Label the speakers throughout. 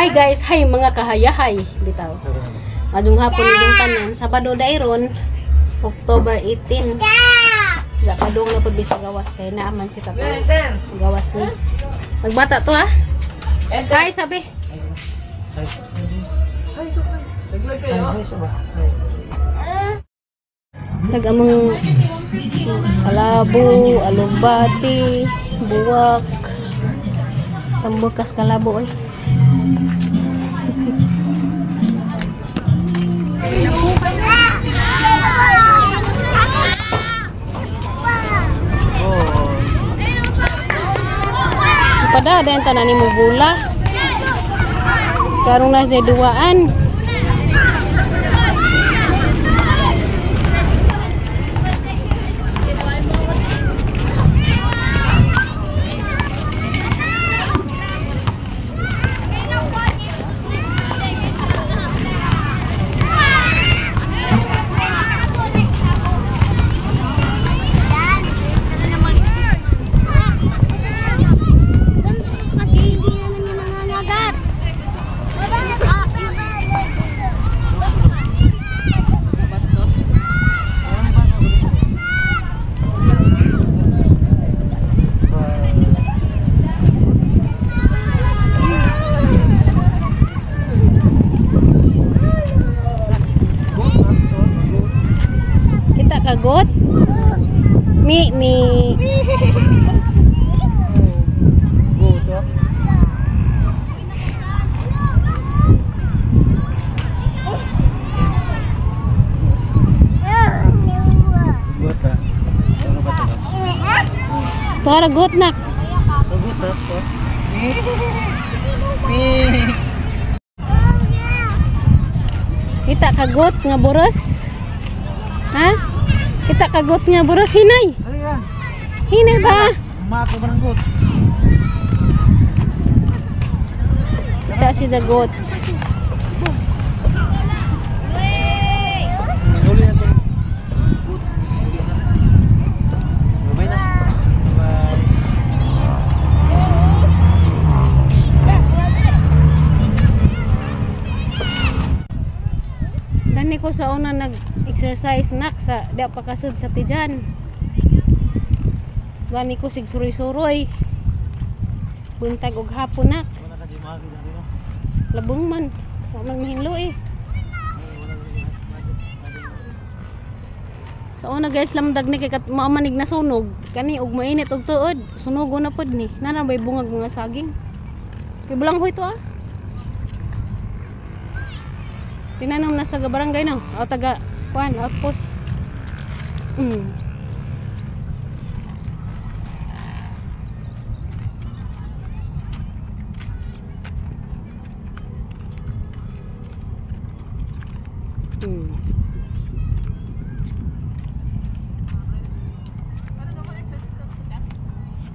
Speaker 1: Hi guys, hi mga kahayahay bitaw. Maayong hapon inyong tanan, Sabado dairon, October 18. Sa padung na pud sa gawas kay naaman si tatay. Gawas mi. Magbata to ha. Hi sabi. Nagamang kalabo, alugbati, buwak, tambukas kalabo oy. Pada ada yang tanan mo bula. Karong na sa duwaan. Kagot mi mi Tora got nak. Kita kagot nga boros. Ha? Kita kagot nga boros hinay. Hinay ba? Kita si Zagot. Dani ko sa una nag-exercise nak sa di pa kasud sa tijan. Dani ko sig suroy-suroy. Buntag og hapon nak. Labong man, wa man mahinlo eh. Sa una guys lamdag ni kay kat maamanig na sunog kani og mainit og tuod, sunogo na pod ni. Nana bay bungag mga saging. Kay bulanghoy to ah. Tinanom na sa taga barangay no, o taga kuan outpost.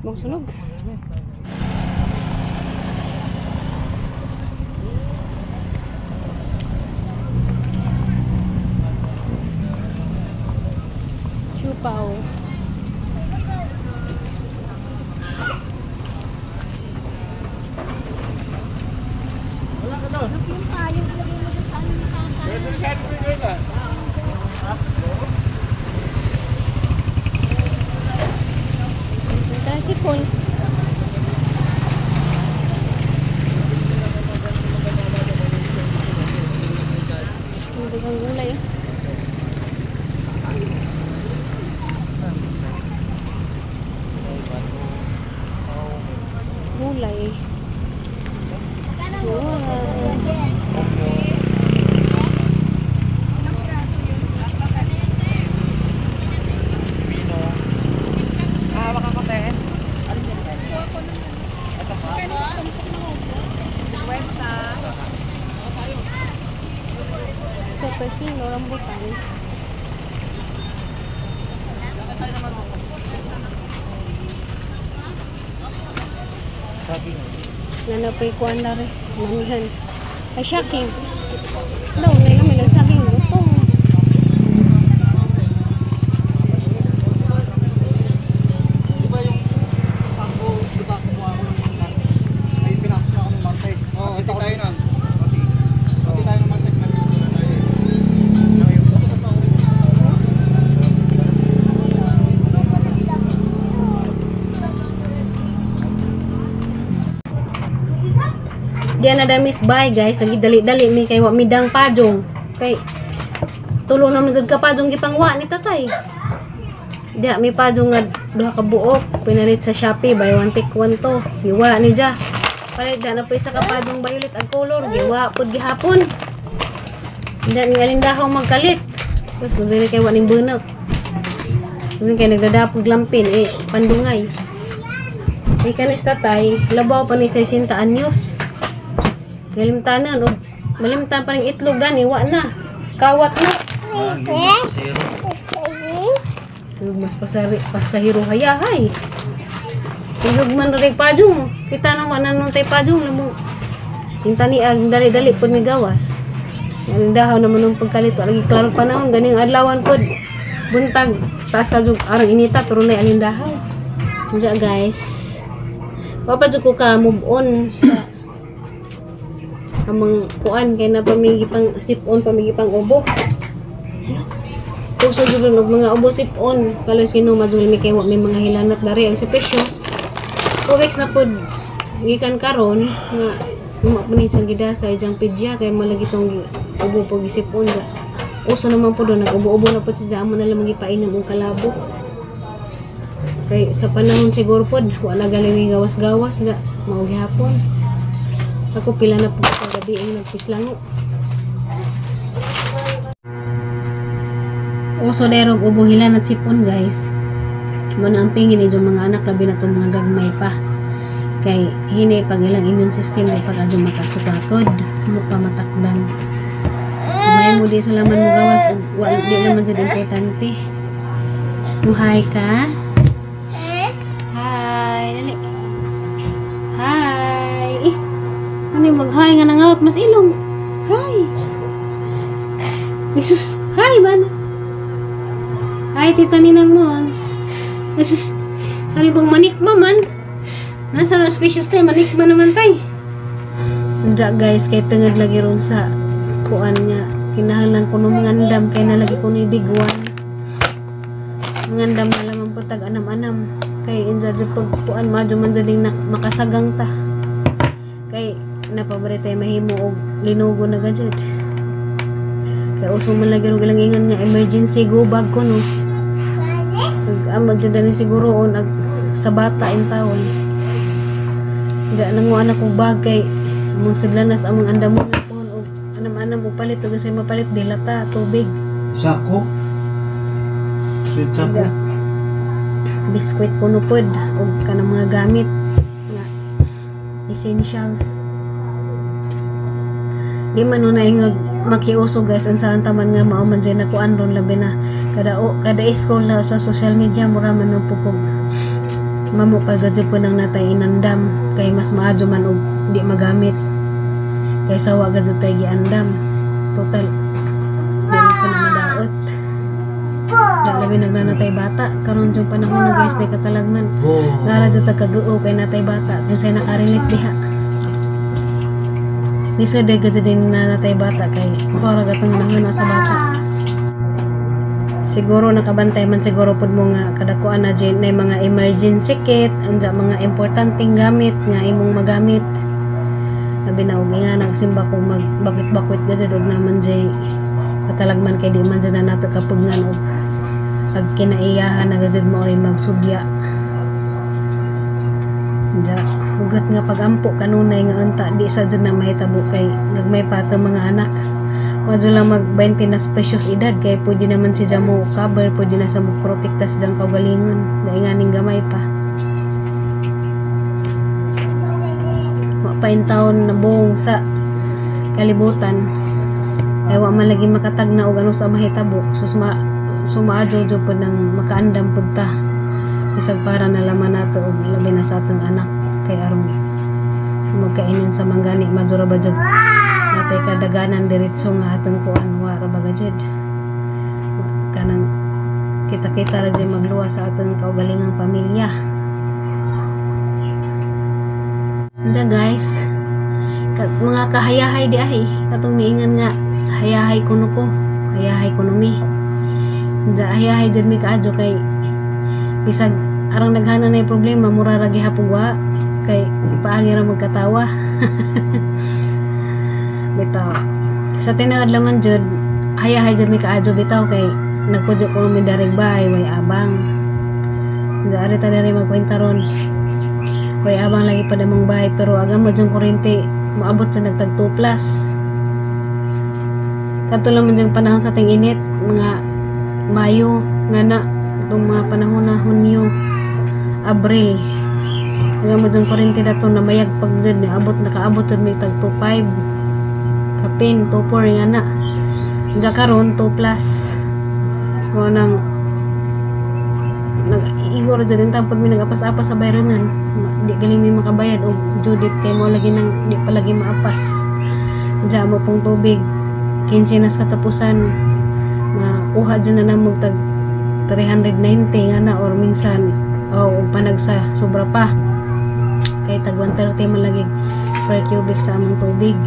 Speaker 1: Mong sunog. Chupaw.
Speaker 2: Wala ka daw.
Speaker 3: Yung payong ilagay mo dyan sa ano nakaka.
Speaker 1: Tricycle. Ang dagang gulay. Gulay. Wow. Stepper kilo rambutan.
Speaker 2: Saging.
Speaker 1: Nanapay kuan na rin. Mamihan. Ay, shocking. Daw, na naman ang saging. Lutong.
Speaker 2: Di ba yung Pasko, di ba kumuha ako ng may pinasok na ako ng Martes.
Speaker 4: Oo, hindi tayo nun.
Speaker 2: Pati.
Speaker 4: Pati tayo ng Martes, nandito na tayo eh. Tsaka yung tapos pa ako.
Speaker 1: Diyan na damis bye guys. Lagi dali-dali mi kay wa midang pajong. Kay tulo naman jud ka pajong gipangwa ni tatay. Diha may pajong nga duha ka buok pinalit sa Shopee, buy one take one to. Giwa ni ja. Palit da na po isa ka pajong violet ang color, giwa pud gihapon. Diha ni alindahaw magkalit. Sus, mo kay wa ning bunok. Dili kay nagdadapog lampin eh pandungay. Ay kanis tatay, labaw pa ni 60 anyos. Galimtanan og malimtan pa ning itlog dani wa na. Kawat na.
Speaker 2: Ah, yung pasero.
Speaker 1: Ug mas pasari pasahiro hayahay. Tigog man rin pajong. Kita nang wa na nung tay pajong lamong. Yung tani ang dali-dali pud mi gawas. Ang dahaw naman nung pagkalito lagi klaro panahon ganing adlawan pud. Buntag taas ka jud arang inita pero nay alindahaw. Sunja guys. Wa pa jud ko ka move on sa amang kuan kay na pamigi pang sip-on pamigi pang ubo. Puso jud og mga ubo sip-on. Kalos kinuma jud mi kay wa may mga hilanat dari ang si Precious. 2 weeks na pod gikan karon nga uma po ni siyang gidasa ijang pedya kay malagi tong ubo pag isip-on ga. Uso naman po doon, nag-ubo-ubo na po siya, amo na lang magipainom og kalabo. Kay sa panahon siguro pod, wala galing may gawas-gawas ga, mao gihapon. Ako pila na po sa gabi ang nagpislango. Uso derog ubo hilan at sipon guys. Mo na ang pingin yung mga anak labi na tong mga gagmay pa. Kay hinay pag ilang immune system di pag adyo makasupakod, mo pa matakdan. Kumay mo di sa laman mo gawas ug wa di naman jud importante. Muhay ka? Hi, dali. Hi. Eh, ano yung mag-hi nga nangawat mas ilong? Hi. Jesus, hi man. Hi, Tita Ninang Mons. Jesus, sorry bang manikma man? Nasa na auspicious tayo, manikma naman tay. Unja guys, kay tungod lagi ron sa kuan nga kinahanglan ko nung ngandam kay nalagi ko ni big one. Ngandam na lamang po tag anam-anam. Kay inja jud pag kuan madyo man jud na makasagang ta. Kay napabari tayo mahimo og linugo na gajud. Kay uso man lagi ron ilang ingon nga emergency go bag ko no. Nag-amag jud na siguro on ag sa bata in tawon. Diya nanguan ako bag kay among sidlanas among andamon na pohon og anam-anam og palit og say mapalit dilata tubig.
Speaker 2: Sako. Sweet sako.
Speaker 1: Diya. Biskwit kuno pod og kanang mga gamit nga essentials. Di man una ingag makiuso guys ang saan taman nga mao man dyan nakuan ron labi na kada o kada scroll na sa social media mura man og pukog mamo pa gadyo po nang natay inandam kay mas maadyo man og di magamit kaysa wa gadyo tay giandam total di man ko na madaot. Da labi nagnanatay bata karon yung panahon na guys day katalagman
Speaker 2: Oh.
Speaker 1: ngara jud ta kagao kay natay bata kinsay nakarelate diha. Lisa day gadyo din nanatay bata kay para gatong panahon na sa bata. Siguro nakabantay man siguro pud mo nga kadakuan na dyan na mga emergency kit, anja mga importanteng gamit nga imong magamit. Labi na og nga nang simba ko mag bakwit-bakwit ga jud og naman jay katalagman kay di man jud na nato kapugnan og ag kinaiyahan na gajud mo ay magsudya. Anja hugat nga pagampo kanunay nga unta di sa jud na mahitabo kay nagmay pa ato mga anak. Wadyo lang mag 20 na precious edad kay pwede naman siya mo cover, pwede na sa mo protekta sa diyang kaugalingon. Dahil nga ning gamay pa. Wa pa in taon na buong sa kalibutan. Kay wa man lagi makatagna og ano sa mahitabo. So sumaadyo jud pud nang makaandam pud ta. Bisag para nalaman nato og labi na sa atong anak kay aron Magkainin sa manggani madura ba jud natay kadaganan diretso nga atong kuan, wa ra ba jud kanang kita-kita ra jud magluwas sa atong kaugalingang pamilya. Anda guys, mga kahayahay di ay katong niingan nga hayahay kuno ko, hayahay kuno mi. Anda hayahay jud mi kaadyo kay bisag arang naghana na yung problema, mura ra gihapon wa kay paagi ra magkatawa. Bitaw sa tinuod laman jud hayahay jud mi kaadyo bitaw kay nagpudyo ko mi darig bahay way abang. Anda ari ta diri magkwenta ron, way abang lagi pa damong bahay, pero agam mo dyang kuryente moabot sa nagtag 2 plus kadto lang man dyang panahon sa ting init, mga Mayo nga na itong mga panahon na Hunyo, Abril. Agam mo dyang kuryente dato na mayag pag dyan niabot, nakaabot jud may tag 2.5 kapin 2.4 nga na. Diyan karon 2 plus mo nang nag-igo ra dyan tampon mi nagapas-apas sa bayranan. Di galing mi makabayad og Judith kay mo lagi nang di pa lagi maapas. Diyan mo pong tubig 15 na sa katapusan, makuha dyan na namog tag 390 nga na or minsan oh, og panagsa sobra pa kay tag 130 man lagi per cubic sa among tubig.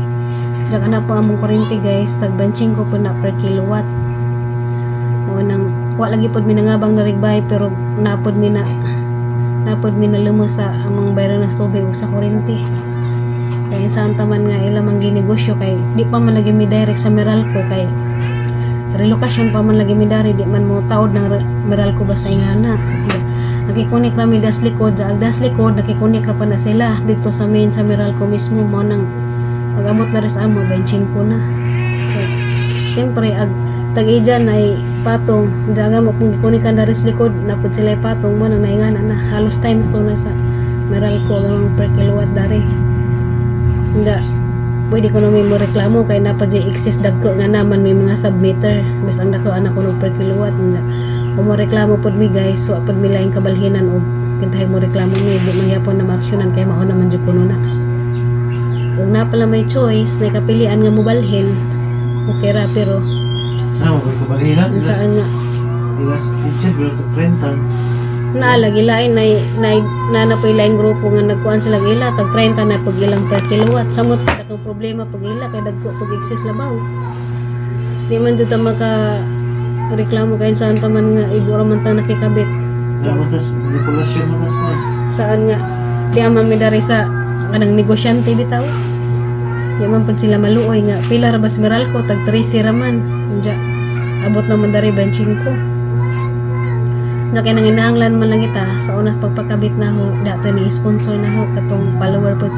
Speaker 1: Diyan ka na po among kuryente guys, tag 25 po na per kilowatt. Mo nang wa lagi pod mi nangabang narigbay, pero napod mi na lumo sa among bayran ng tubig ug sa kuryente. Kaya saan taman nga ila mang ginegosyo kay di pa man lagi mi direct sa Meralco kay relokasyon pa man lagi mi dari, di man mo taod ng Meralco ba sa ingana. Nakikunik ra mi das likod, sa agdas likod nakikunik ra pa na sila dito sa main sa Meralco mismo, mo nang pag-amot na rin sa amo 25 na. Kay, siyempre ag tag-ijan ay patong diyan mo kung gikunikan dari sa likod napod sila ay patong, mo nang naingana na halos times 2 na sa Meralco ang per kilowatt dari. Hindi pwede ko naman mo reklamo kay napa di exist dagko nga naman may mga submeter bis ang dako anak ko per kilowatt. Hindi o mo reklamo pod mi guys, wa pod mi laing kabalhinan og kintahay mo reklamo mi, di man gyapon na maaksyonan kay mao naman jud kuno na. Ug na pala may choice na kapilian nga mobalhin, okay ra, pero
Speaker 5: Ah, magkabalhinan.
Speaker 1: saan nga
Speaker 5: Ilas kitchen, pero ka 30.
Speaker 1: naa lagi lain na na na na po laing grupo nga nagkuan sila ila tag 30 na pag ilang per kilowatt. Samot akong problema pag ila kay dagko pag exist labaw, di man jud ta maka reklamo kay saan ta man nga igo ra man ta nakikabit.
Speaker 5: Ah, matas, manipulasyon matas man.
Speaker 1: Saan nga di man mi dari sa kanang negosyante bitaw, di man pud sila maluoy nga pila ra bas Meralco tag 13 ra man. Unja abot naman dari 25 nga kay nanginahanglan man lang kita sa unas pagpakabit na ho dato ni sponsor na ho katong follower po.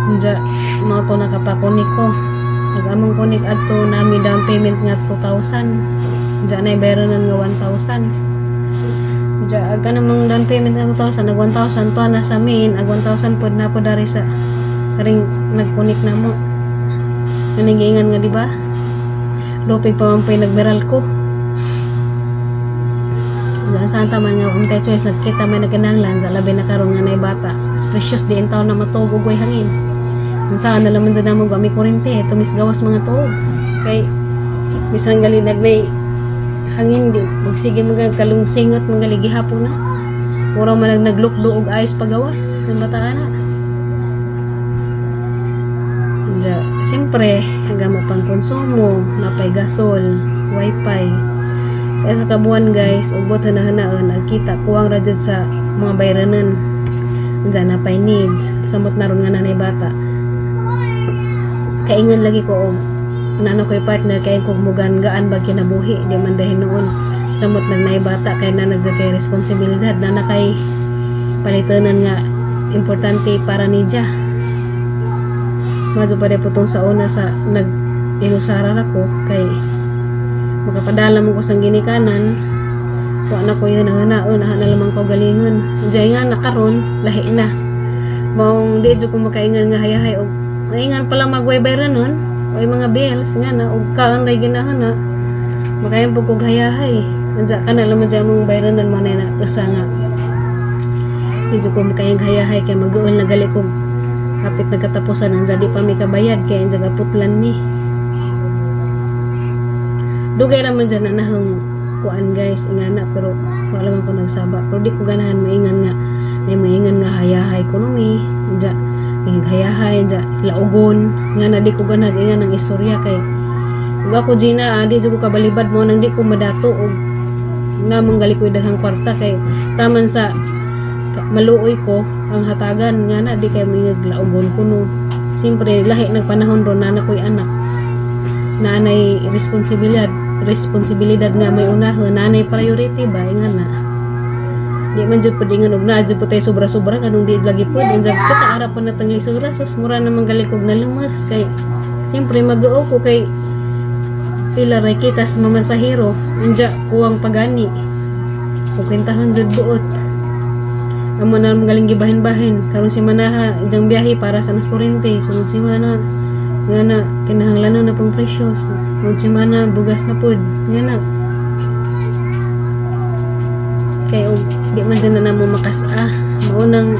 Speaker 1: Unja mao to nakapakunik ko ag among kunik adto nami down payment nga 2,000. Unja nay bayranan nga 1,000. Unja ag kanamang down payment nga 2,000, nag 1,000 to na sa main, ag 1,000 pod na po dari sa karing nagkunik na mo. Naningingan nga di ba doping pa man po yung nagmeral ko. Hanggang saan taman nga kung tayo choice nagkita may nagkinahanglan sa labi na karon nga nay bata. Precious di in taon na matuog og way hangin. Ang saan na laman dyan mo kami kurente tumisgawas mga tuog. Kay bisan gali nag may hangin di magsige mga kalungsingot mga gihapon na. Mura man nag naglukdo og ayos pagawas ng bata na. Diya, siyempre, hanggang mo pang konsumo, napay gasol, wifi. Sa isa ka buwan guys, ubot hanahanaan, agkita kuwang ra jud sa mga bayranan. Diyan napay needs, samot na ron nga nanay bata. Kaingan lagi ko og nano ko'y partner kay kog mugan gaan ba kinabuhi, di man dahil noon samot nagnay bata kay nana jud kay responsibilidad, nana kay palitanan nga importante para niya. Madyo pa po tong sa una sa nag inusara ra ko kay makapadala mo ko sang ginikanan, wa na ko yun na na lamang ko galingon. Diyan nga nakaron lahi na maong di jud ko makaingan nga hayahay og maingan pala magwaybay ra nun o mga bills nga na og kaon ray ginahon na makayan po kog hayahay. Ansa ka na lamang dyan mong bayranan mo na usa nga di jud ko makaing hayahay kay mag-uol na gali kog Hapit nagkatapusan ang jadi pa mi kabayad kay ang putlan mi. Dugay ra man dyan na nahang kuan guys, ingana, pero wala man ko nagsaba, pero di ko ganahan maingan nga may maingan nga hayahay ko no mi ja ing hayahay ja laugon nga na di ko ganag ingan ang istorya kay ug ako Gina, di jud ko kabalibad mo nang di ko madato og namang gali ko daghang kwarta kay taman sa maluoy ko ang hatagan nga na di kay mingag laugon ko no. Siyempre lahi nagpanahon ron na ko'y anak, naanay responsibilidad responsibilidad nga may unahon, naanay priority ba nga na di man jud pud ingon og naa jud pud tay sobra-sobra kanong di lagi pud unsa kita ara pa natang lisura. Sus, mura naman gali kog nalumas kay siyempre mag-o ko kay pila ray kitas mamasahero, unja kuwang pagani o kwentahon jud buot amo na magaling gibahin-bahin karon si manaha ijang biyahe para sa nas kuryente. Sunod si mana nga na kinahanglanon na pong presyo, sunod si mana bugas na pod nga na kay og di man dyan na namo makas-a. Maunang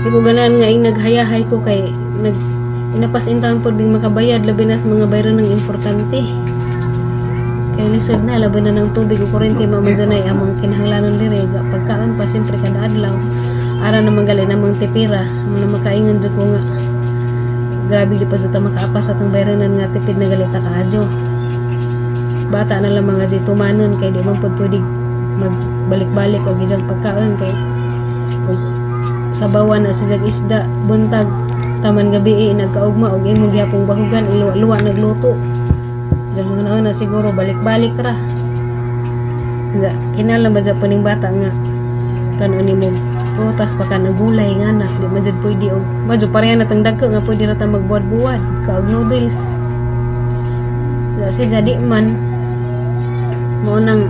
Speaker 1: di ko ganahan nga ing naghayahay ko kay nag inapas intaon pod bing makabayad, labi na sa mga bayro ng importante kay lisod na, labi na ng tubig o kuryente, maman dyan ay among kinahanglanon dire. Ja, pagkaon pa siyempre kada adlaw ara naman gali namang tipira amo na makaingon jud ko nga grabe di pa jud ta makaapas atong bayronan nga tipid na gali ta kaadyo. Bata na lang mga di tumanon kay di man pud pwede magbalik-balik og ijang pagkaon kay kung sabawan na sa isda buntag taman gabi eh, nagkaugma og imo gihapong bahugan iluwa-luwa nagluto. Diyan nga na siguro balik-balik ra. Nga kinahanglan ba dyan ning bata nga kanon nimo prutas pa ka na gulay nga na di man jud pwede og madyo pareha na tang dagko nga pwede ra ta magbuwad-buwad kaog noodles. Kasi jadi man mao nang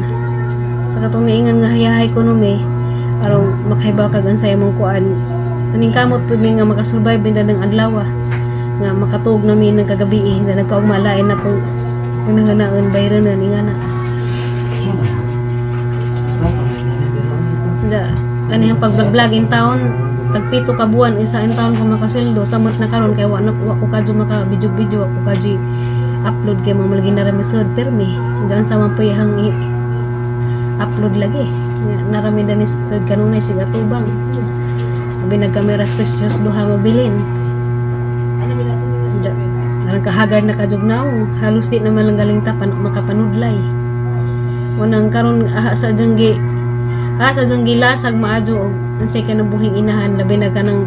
Speaker 1: sa katong niingan nga hayahay ko no mi arong makahibaw kag unsay imong kuan kaning kamot pud mi nga makasurvive binda ng adlaw nga makatuog na mi ng kagabi na nagkaugma lain na pong unang bayronan nga na. Da, ano yung pag-vlog in town, tagpito ka buwan, isa in town ko makasweldo, samot na karon kay wa na wa ko kadyo maka video-video, wa ko kadyo upload kay mo malagi na rami sud pirmi. Diyan sa man puyahang upload lagi. Narami da ni sud kanunay siga tubang. Abi nagkamera precious duha mabilin. Narang kahagard na kajugnaw, halos di naman lang galing ta pan, makapanudlay. Unang karon aha sa janggi aha sa janggi lasag maadyo og unsay kinabuhing inahan, labi na kanang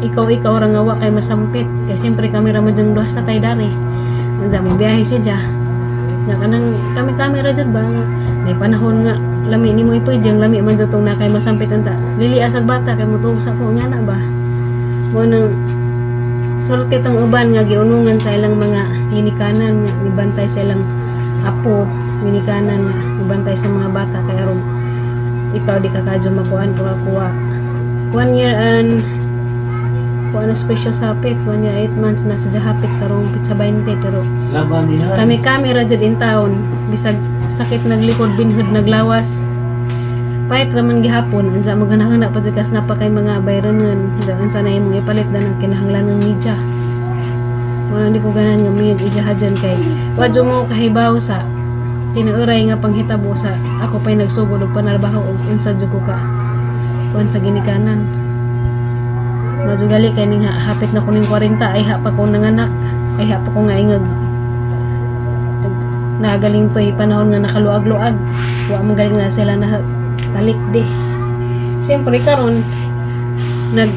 Speaker 1: ikaw-ikaw ra nga wa kay masampit kay siyempre kami ra man jang duha sa tay dari. Unsa mo biyahe siya nga kanang kami-kami ra jud ba nga may panahon nga lami nimo ipoy jang lami man jud tong na kay masampit anta lili asag bata kay motuog sa ko nga na ba mo nang swerte tong uban nga giunungan sa ilang mga ginikanan nga nibantay sa ilang apo, ginikanan nga nibantay sa mga bata kay aron ikaw di ka kadyo makuan. Pero ako 1 year and kuan na special sa hapit 1 year 8 months na sa hapit karong pitsa 20, pero
Speaker 5: Laban niya.
Speaker 1: Kami kami ra jud in town bisag sakit naglikod, binhod naglawas, pahit raman gihapon. Unsa maghanahana pa jud kas na pa kay mga bayronon unsa na imong ipalit da ng kinahanglanon media. Wala di ko ganan nga miyag ijaha dyan kay wadyo mo kahibaw sa tinuuray nga panghitabo sa ako pa'y nagsugod og panarbaho og unsa jud ko ka kuan sa ginikanan. Madyo gali kay ning hapit na ko ning 40 ay ha pa ko nanganak, ay ha pa ko nga ingag nagaling to'y panahon nga nakaluag-luag, wa man galing na sila na talik di. Siyempre karon nag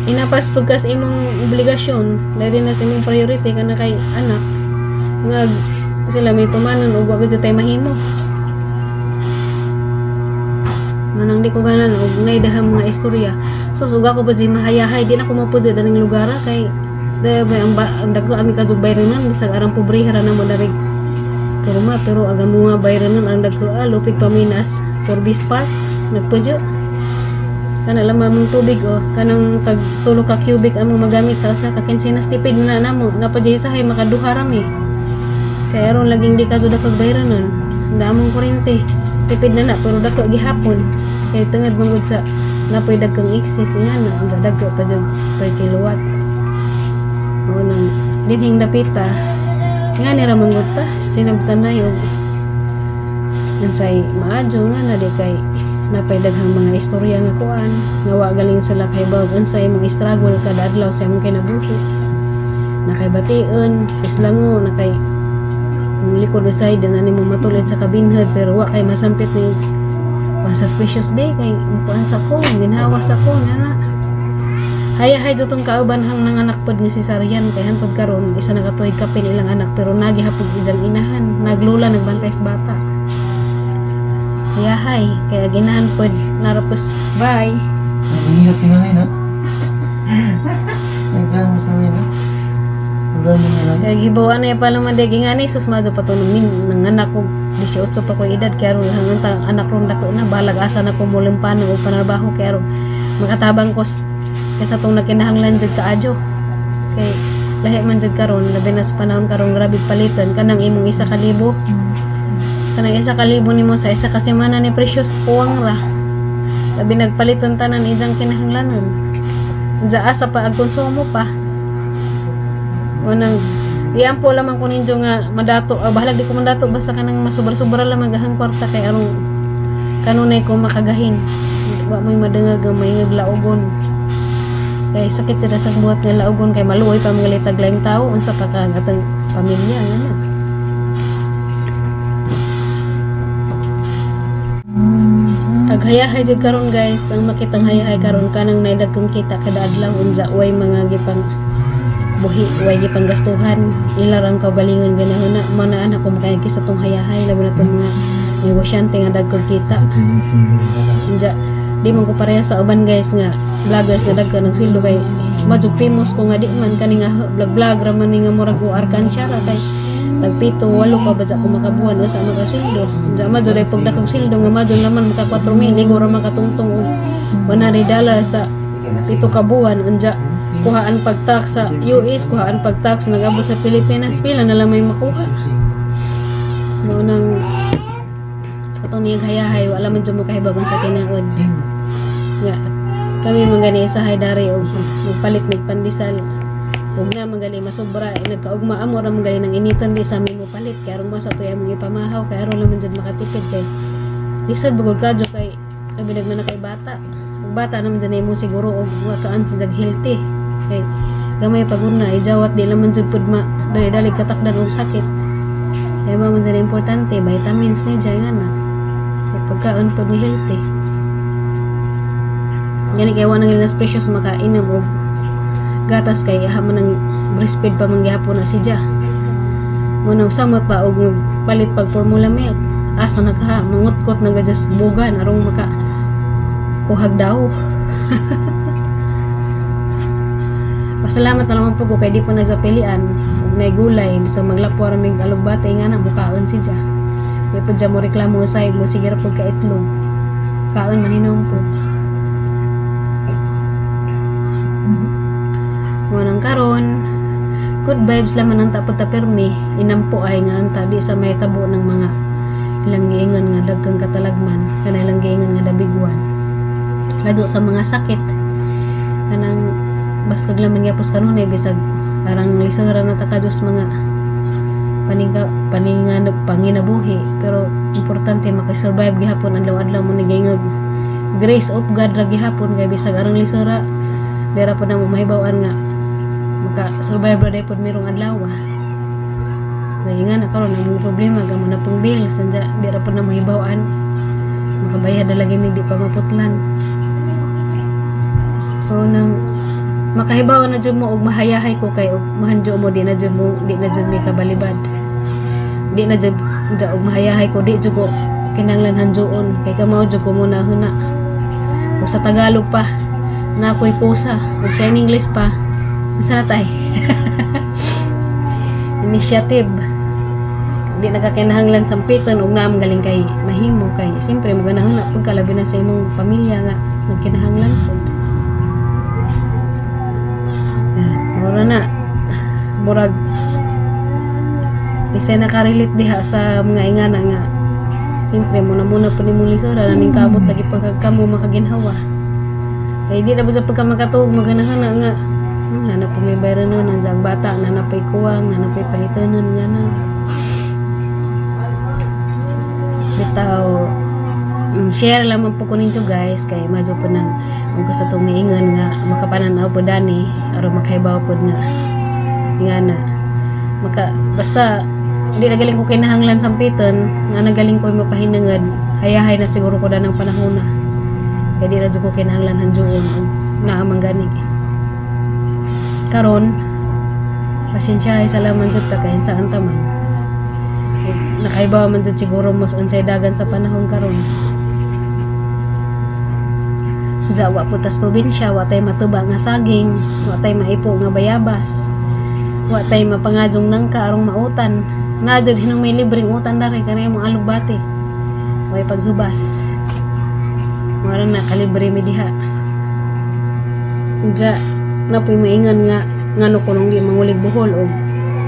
Speaker 1: inapas pud ka sa imong obligasyon, dahil na sa imong priority ka na kay anak nga sila may tumanon ug wa gud tay mahimo. Manang di ko ganan og nay dahang mga istorya. So suga ko pa di mahayahay, di na ko mapud daning lugar kay dahil ba ang, ba, ang dagko ami kadug bayronan bisag arang pobre ra na mo darig pero ma pero aga mo nga bayronan ang dagko lupig paminas Forbes Park nagpudyo kana lang mamong tubig oh kanang tag tulo ka cubic among magamit sa usa ka kinsenas, tipid na namo napadjay sahay makaduha rami kay aron laging di ka jud kag bayronon. Ang among kuryente tipid na na pero dako gihapon kay tungod man gud sa Napoy dagkang excess nga na unsa dagko pa jud per kilowatt. Mao nang dinhing dapita nga ni ra man gud ta sinabtan na og unsay maadyo nga na di kay napay daghang mga istorya nga kuan nga wa galing sila kay bawg unsay imong struggle kada adlaw sa imong kinabuhi. Nakay bation, islango, nakay imong likod usay din na nimo matulid sa kabinhod pero wa kay masampit ni suspicious be kay mukuan sa ko, ginhawa sa ko na. Hayahay tong kauban hang nanganak pod nga si Saryan kay hantod karon isa na ka tuig kapin ilang anak pero nagihapon ijang inahan, naglula nagbantay sa bata. Hayahay kay ginahan pod narapos bye.
Speaker 5: Nangyayat si nanay na. Nagdrama sa nanay na. Nagdrama na lang.
Speaker 1: Kaya gibawa na pala man degi nga ni sus madyo pa to nung nanganak ko 18 pa ko edad kaya ron hanggang ta anak ron dako na balag asa na ko mulimpan og panarbaho kaya ron makatabang ko kaysa tong nakinahanglan jud kaadyo kay lahi man jud karon labi na sa panahon karon grabe palitan kanang imong 1,000 kanang 1,000 nimo sa isa ka semana ni precious kuwang ra labi nagpalitan tanan ijang kinahanglanon unsa asa pa ag konsumo pa. Unang iyan po lamang ko ninyo nga madato, bahalag di ko madato basta kanang masubra-subra lamang gahang kwarta kay arong kanunay ko makagahin. Wa mo'y madangag nga may laugon. Kay sakit sila sa buhat nga laugon kay maluoy pa mga litag laing tao unsa pa ka ang atong pamilya nga na. Aghayahay jud karon guys, ang makitang hayahay karon kanang naidagkang kita kada adlaw unja way mga gipang buhi way gipang gastuhan ila ra ang kaugalingon ganahon na mao na anak ko makaagi sa tong hayahay labi na tong mga negosyante nga dagkog kita. Unja di man ko pareha sa uban guys nga vloggers nga dagko ng sweldo kay madyo famous ko nga di man kani nga vlog vlog ra man ni nga murag arkansya ra kay tag 7 8 pa ba sa ko makabuhan o sa makasweldo. Unja madyo ray pag dakog sweldo nga madyo naman maka 4,000 ligo ra makatungtong og $100 sa 7 ka buwan. Unja kuhaan pag-tax sa US, kuhaan pag-tax nag-abot sa Pilipinas, pila na lang may makuha. Mao nang sa katong niyang hayahay, wala man dyan mo kahibagon sa tinaod. Nga, kami mangani sa haydari og magpalit mig pandesal. Ug na manggali masobra, nagkaugma amo ra manggali nang initan di sa amin mo palit kay aron masa toy among ipamahaw kay aron lang man jud makatipid kay lisod bugod kadyo kay labi nagna na kay bata. Ug bata naman jud nimo siguro og wa kaan si jag healthy. Kay gamay pagod na ijawat di laman jud pud ma dali-dali katakdan og sakit. Kay ba man jud importante vitamins ni jay nga na. Kay pagkaon pud ni healthy. Gani kay wa nang ilas precious makainom og gatas kay aha man ang breastfeed pa man gihapon na si Ja. Mo nang samot pa og magpalit pag formula milk. Asa na ka mangutkot na gajas bugan arong maka kuhag daw. Pasalamat na naman po ko kay di po nagsapilian ug nay gulay bisag maglapwa ra mig alugbate nga na mukaon si Ja. Di po dya mo reklamo sa mo sige ra pud ka itlog. Kaon maninom po. Mo nang karon good vibes laman ang tapot ta pirmi inampo ay nga anta di sa may tabo ng mga ilang giingon nga dagkang katalagman kana ilang giingon nga dabigwan. Ladyo sa mga sakit kanang baskag laman gyapos kanunay bisag arang lisura na ta kadus mga paninga panginabuhi pero importante makasurvive gihapon adlaw-adlaw mo nagingag grace of God ra gihapon kay bisag arang lisura dira po na mo mahibaw-an nga maka-survive ra day pod merong adlaw. Dahil nga na karon ang mga problema gamo na pong bills anja dira po na mahibaw-an makabayad na lagi mig di pa maputlan. So nang makahibaw na jud mo og mahayahay ko kay og mahandyo mo di na jud mo di na jud mi kabalibad. Di na jud og mahayahay ko di jud ko kinahanglan handyoon kay kamao jud ko muna huna. O sa Tagalog pa na ako'y kusa ug sa English pa unsa na tay? Initiative. Di nagkakinahanglan sampiton og naam galing kay mahimo kay siyempre mo ganahon na pagkalabi na sa imong pamilya nga nagkinahanglan pud. Mura na murag isa nakarelate diha sa mga ingana nga siyempre muna-muna po nimong lisura naning kamot lagi pagka kamo makaginhawa. Kay di na ba sa pagka makatuog maganahan na nga nana po may bayranon nandiyan ang bata, nana po'y kuwang, nana po'y palitanon nga na. Bitaw, share lamang po ko ninyo guys kay madyo po nang kung sa itong niingon nga makapananaw po dani aron makahibaw po nga nga na maka basta di na galing ko kinahanglan sampiton nga nagaling ko mapahinangad hayahay na siguro ko danang panahon na kay di na jud ko kinahanglan hanjuon og naa man gani karon. Pasensya ay salaman jud ta kay saan ta man nakaibaw man jud siguro mos unsay dagan sa panahon karon. Diya wa po tas probinsya, wa tay matuba nga saging, wa tay maipo nga bayabas, wa tay mapangadjong nangka arong mautan. Na jud hinong may libreng utan dare kanay mong alugbati. Way paghubas. Mara na kalibre mi diha. Diya napoy maingan nga ngano kunong di mangulig Bohol og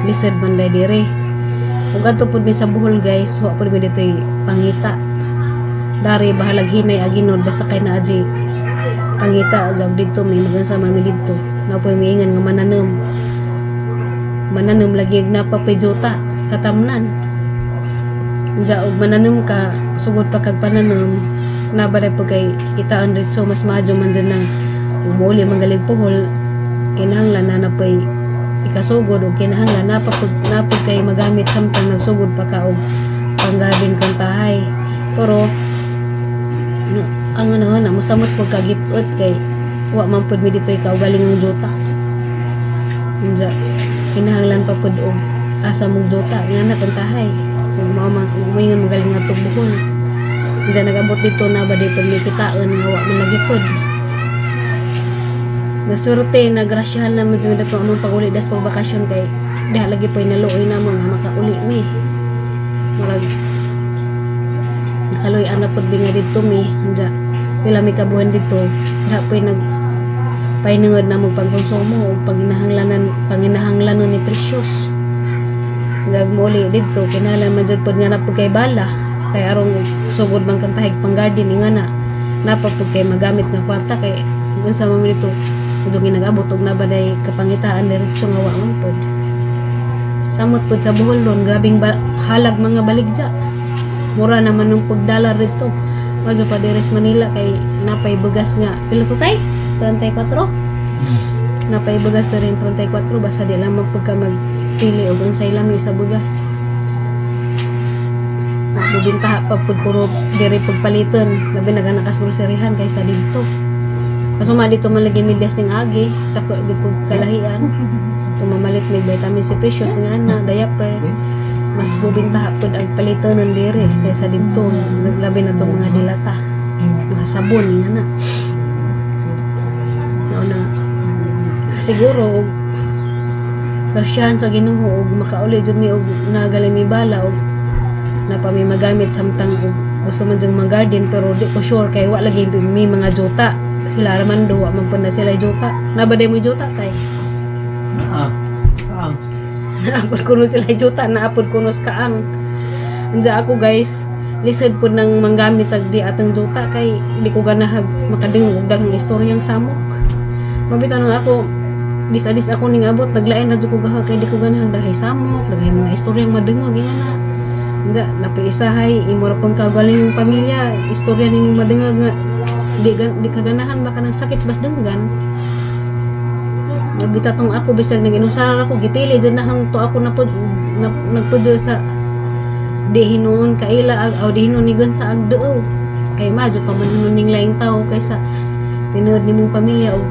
Speaker 1: lisod man day dire. Ug adto pud mi sa Bohol guys, wa pud mi dito'y pangita. Dari bahalag hinay aginod basta kay naa jud pangita jab didto may magansa man mi didto. Napoy maingan nga mananom. Mananom lagi ug napapay juta katamnan. Diya og mananom ka, sugod pa kag pananom, nabalay po kay kitaan ritso mas maadyo man dyan ng umuli manggaling Bohol, kinahanglan na napay ikasugod o kinahanglan napapag napag kay magamit samtang nagsugod pa ka og panggarden kang tahay. Pero no, ang ano na mosamot pud kagipot kay wa man pud mi dito'y kaugalingong juta. Unja kinahanglan pa pud og asa mong juta nga na kang tahay. Kung mao man moingon magaling nga Bohol. Unja nagabot dito na ba di pud mi kitaan nga wa man lagi pud. Naswerte na grasyahan naman jud dato among pag-uli das pag bakasyon kay diha lagi po'y naluoy namo nga makauli mi. Murag nakaloy-an na pud bi nga didto mi. Unja pila mi kabuhan didto diha po'y nag pahinungod namo pangkonsumo ug panginahanglanan panginahanglanon ni Precious. Nag mouli didto kinahanglan man jud pud nga na pud kay bala kay arong sugod man kang tahig pang garden nga na napa pud kay magamit nga kwarta kay unsa man dito ug ginagabot og nabaday kapangitaan diretso nga wa man pud. Samot pud sa Bohol ron, grabing halag mga baligya. Mura naman nung pagdalar dito. Madyo pa diri sa Manila kay napay bugas nga pila to tay? 34? Napay bugas na rin 34 basta di lamang pagka magpili og unsay lami sa bugas. Bubintaha pa pud kuno diri pagpaliton labi na gana kas groserihan kaysa didto. Kaso ma dito man lagi midyas ning agi, tako di pud kalahian. Tumamalit nig vitamin C Precious nga ana, diaper. Mas bubintaha pud ang palitonon diri kaysa didto, labi na tong mga dilata, mga sabon nga na. Mao na siguro og grasyahan sa Ginoo og makauli jud mi og nagali mi bala og napa mi magamit samtang og gusto man jud mag-garden, pero di ko sure kay wa lagi mi mga juta. Sila Armando wa man pud na sila juta. Naa ba mo juta tay?
Speaker 5: Ah, saan?
Speaker 1: Naapod kuno sila juta, naapod kuno sa kaang. Anja ako guys, lisod pud nang manggamit ag di atong juta kay di ko ganahag makadungog og daghang istoryang samok. Mabitaw nang ako dis-adis ako ning abot naglain ra jud ko gaha kay di ko ganahag daghay samok, daghay mga istoryang madungog nga na. Hindi, napiisahay, imo ra pang kaugaling yung pamilya, istorya nimo madungog nga di ka ganahan baka nang sakit bas dunggan. Nabita tong ako bisag nag-inusara ako gipili jud nahang to ako napud na, nagpudyo sa di hinuon kaila ag aw di hinuon ni sa agdoo kay madyo pa man hinuon ning laing tawo kaysa tinuod nimong pamilya og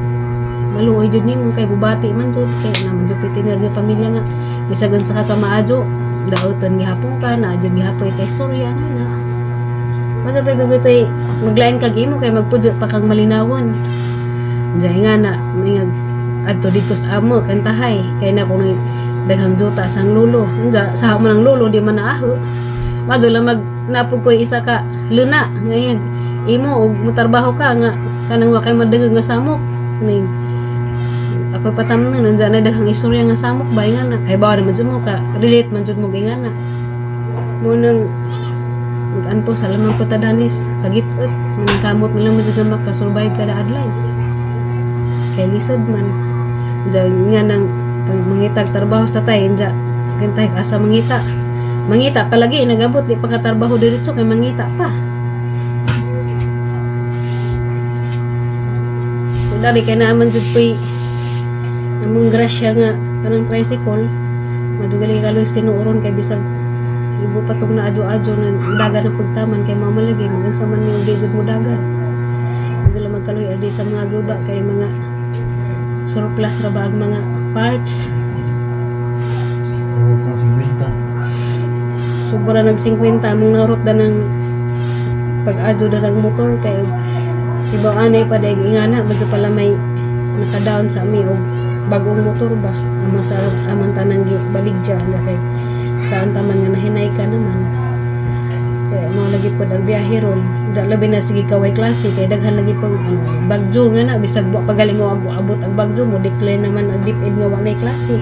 Speaker 1: maluoy jud nimo kay bubati man jud kay naman jud tinuod nga pamilya nga bisag unsa ka kamaadyo daotan gihapon ka na jud gihapoy kay istorya nga na. Madapit ko ito'y maglain kag imo kay magpudyo pa kang malinawon. Diyan nga na, may adto dito sa amo kantahay kay na kung daghang juta sang lulo. Unja sa mo ng lulo di man naaho. Madyo lang mag napog ko'y isa ka luna ngayon imo og motrabaho ka nga kanang wa kay madungog nga samok. Ning ako patamnon unja na daghang istorya nga samok ba nga na kay bawa man jud mo ka relate man jud mo nga na. Mo nang anto sa lamang patadanis kagipot maningkamot na lang mo jud nga makasurvive kada adlaw. Kay lisod man. Diyan nga nang mangitag trabaho sa tay, diyan kantay asa mangita. Mangita palagi nagabot di pa katrabaho diretso kay mangita pa. Kung dari kay naaman jud po'y among grasya nga kanang tricycle, madugali ka Luis kinuoron kay bisag ibo patog na adyo-adyo na dagan ang pagtaman kay mama lagi magansa man ni di jud mo dagan. Dula magkaluy adi sa mga guba kay mga surplus ra ba ang mga parts.
Speaker 5: Huwag kang 50.
Speaker 1: Sobra nag 50 among narot da ng pag-adyo da ng motor kay ibaw anay pa dayeg ingana medyo pala may naka-down sa ami og bagong motor ba amang sa amang tanang baligya na kay saan taman nga nahinay ka naman kaya mao lagi pod ang biyahe ron. Da labi na sige kaway klase kay daghan lagi pag ano, bagyo nga na bisag wa pagaling mo abot ang bagyo mo declare naman ang DepEd nga wa nay klase.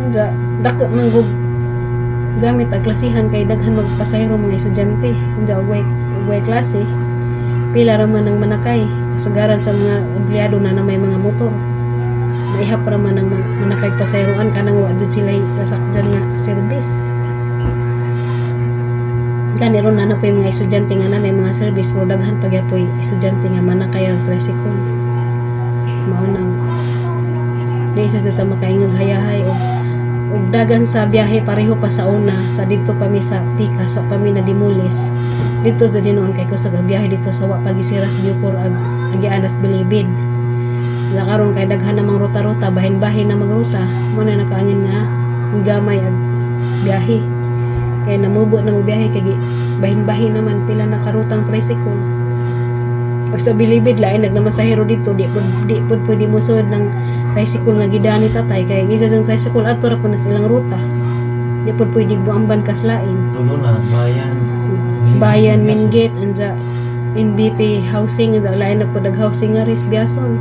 Speaker 1: Unda dako man gud gamit ang klasihan kay daghan magpasayro mga estudyante. Unda og way klase pila ra man ang manakay kasagaran sa mga empleyado na may mga motor. Maihap ra man ang manakay pasayroan kanang wa jud sila kasakdyan nga service. Gani ron na po yung mga estudyante nga na may mga service pero daghan pa gyapoy estudyante nga manakay ang tricycle. Mao nang di sa jud ta makaingag hayahay og dagan sa biyahe pareho pa sa una sa didto pa mi sa Tika sa pa mi na Dimulis. Didto jud noon kay kusog ang biyahe dito sa wa pa gisiras Bucor ag agianas Bilibid. Wala karon kay daghan namang ruta-ruta, bahin-bahin na magruta. Mo na nakaangin nga gamay ag biyahe. Kay namubo na magbiyahe kay bahin-bahin naman pila na karutang tricycle. Pag sa Bilibid lain nagnamasahero dito, di pud pwede mosud ng tricycle nga gidani tatay kay isa sang tricycle adto ra pud na silang ruta. Di pud pwede buamban kaslain.
Speaker 5: Tulo na, bayan.
Speaker 1: Bayan, Minggit, anja NBP housing, anja lain na pud ag housing nga ris Biason.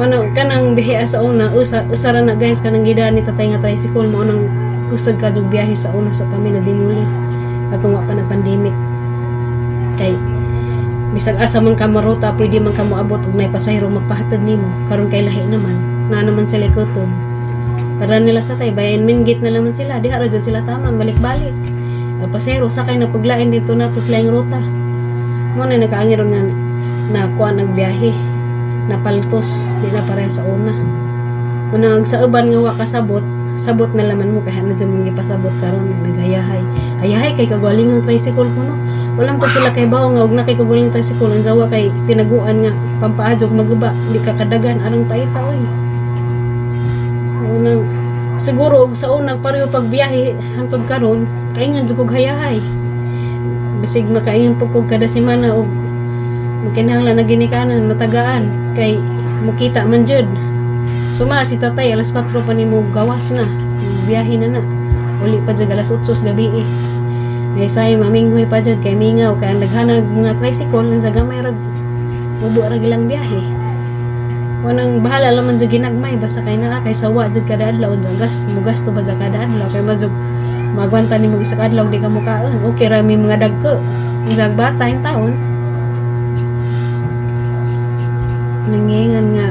Speaker 1: Mano kanang bihi sa una, usa usa ra na guys kanang gidani tatay nga tricycle mao nang kusog ka jud biyahe sa una sa kami na Dimulis atong wa pa na pandemic. Kay bisag asa man ka maruta pwede man ka moabot og nay pasahero magpahatod nimo. Karon kay lahi naman, naa naman sila kutob. Para nila sa tay bayan Minggit na laman sila, diha ra jud sila taman balik-balik. Ang pasahero sakay na puglain dito na pus laing ruta. Mo na nakaangiron nga na kuan nagbiyahe. Napaltos, di na pareha sa una. Unang sa uban nga wa kasabot, sabot na laman mo kaya na dyan mong gipasabot karon nagayahay. Ayahay kay kagaling ang tricycle ko no. Walang pud sila kay bawo nga og na kay kagaling tricycle ang jawa kay tinaguan nga pampaadjog maguba, di ka kadagan arang paita oy. Unang siguro og sa unang pareho pagbiyahe hangtod karon kaingan jud kog hayahay. Bisig makaingan pud kog kada semana og kinahanglan na ginikanan matagaan kay mukita man jud. Suma si tatay alas 4 pa nimo gawas na. Biyahe na na. Uli pa jud alas 8 sa gabi eh. Say maminghoy pa jud kay mingaw kay ang daghanag mga tricycle nang sa gamay rag mubo ra gilang biyahe. Wanang bahala laman jud ginagmay basta kay naa kay sawa jud kada adlaw gas mugasto ba sa kada adlaw kay majug magwanta nimo isa ka adlaw di ka mukaon. Okay ra mi mga dagko. Ang bata in taon. Nangingan nga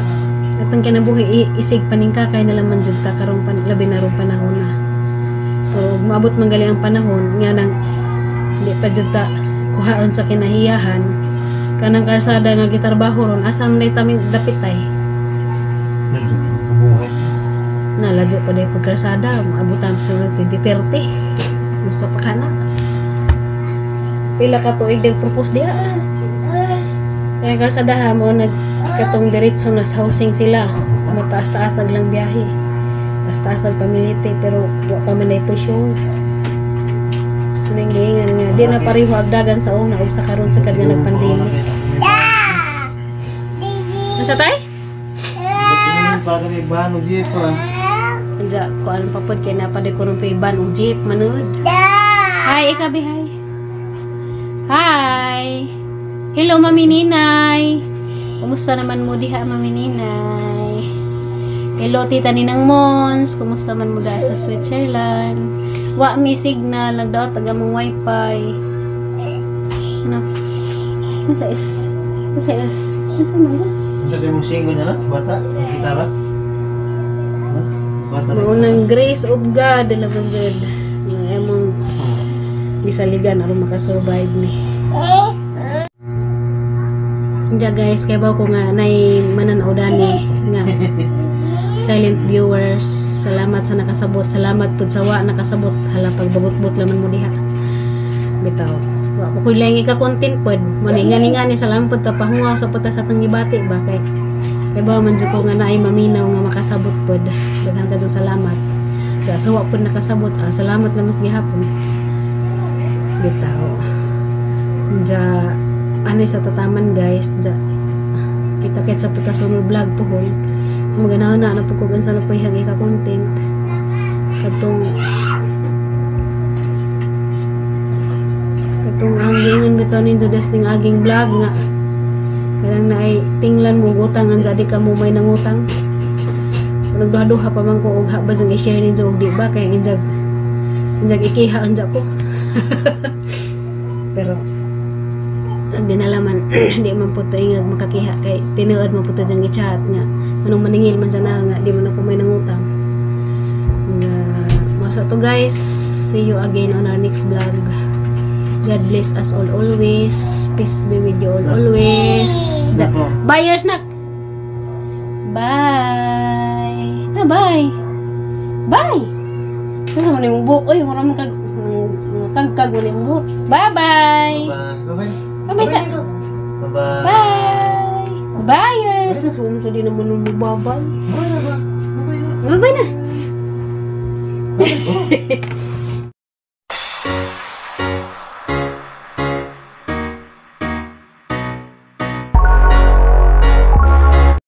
Speaker 1: atong kinabuhi isig paningka kay nalaman jud ta karong labi na rong panahon na. Pero maabot man gali ang panahon nga nang di pa jud ta kuhaon sa kinahiyahan kanang karsada nga gitarbaho ron asa man day tami dapit tay. Na ladyo pa day pag karsada maabutan sa 2030. Gusto pa kana. Pila ka tuig dag propose diha. Kaya karsada mo nag katong diretso na sa housing sila. Mataas-taas naglang biyahe. Taas-taas nagpamilite pero wa pa man ay pusyon. Nanggingan nga di na pareho agdagan sa una ug sa karon sa kad nga nagpandemic. Unsa tay? Unja kuan pa pod kay napaday ko ron ban og jeep manud. Hi ikabi hi. Hi. Hello Mami Ninay. Kumusta naman mo diha Mami Ninay? Hello Tita Ninang Mons, kumusta man mo da sa Switzerland? Wa mi signal, nagdaot taga mong wifi. Ano? Unsa is? Unsa is? Unsa man?
Speaker 5: Unsa kay mong singo niya na? Bata? Ang gitara? Ha? Bata na.
Speaker 1: Maunang grace of God, dala ba God. Nga emong gisaligan aron makasurvive ni. Diya guys, kay ba ko nga nay mananaw dani nga silent viewers. Salamat sa nakasabot. Salamat pud sa wa nakasabot. Hala, pagbagot-bot laman mo diha. Bitaw. Wa ko kuy lang ika-content pod. Mani ngani ngani salamat pud kapahungaw sa puta sa tang gibati ba kay ba man jud ko nga naay maminaw nga makasabot pod. Daghan ka jud salamat. Kaya sa wa pod nakasabot, ah, salamat lang mas gihapon. Bitaw. Diya, ano sa tataman guys, diya, kita kit sa puta sunod vlog pohon. Maganahan na, ano po ko gansa na po ihag ika-content. Katong ang giingon bitaw ninyo des ning aging vlog nga kanang naay tinglan mo utang ang jadi ka mo may nangutang. Kung nagduha-duha pa man ko og ha ba jung i-share ninyo og di ba kay injag injag ikiha anja ko. Pero ang dinalaman di man po to ingag makakiha kay tinuod man po to diyang i-chat nga anong maningil man sa na nga di man ako may nangutang. Nga masa to guys, see you again on our next vlog. God bless us all always. Peace be with you all always.
Speaker 5: Nako.
Speaker 1: Buyers nak. Bye. Ta bye. Bye. Sa man imong buhok oy, wala man kag kagkag man imong buhok. Bye bye.
Speaker 5: Bye-bye. Bye-bye.
Speaker 1: Bye bye sa.
Speaker 5: Bye-bye.
Speaker 1: Bye. Buyers. Sa di naman nung bye.
Speaker 5: Bye na ba? Bye-bye na.
Speaker 1: Bye bye na.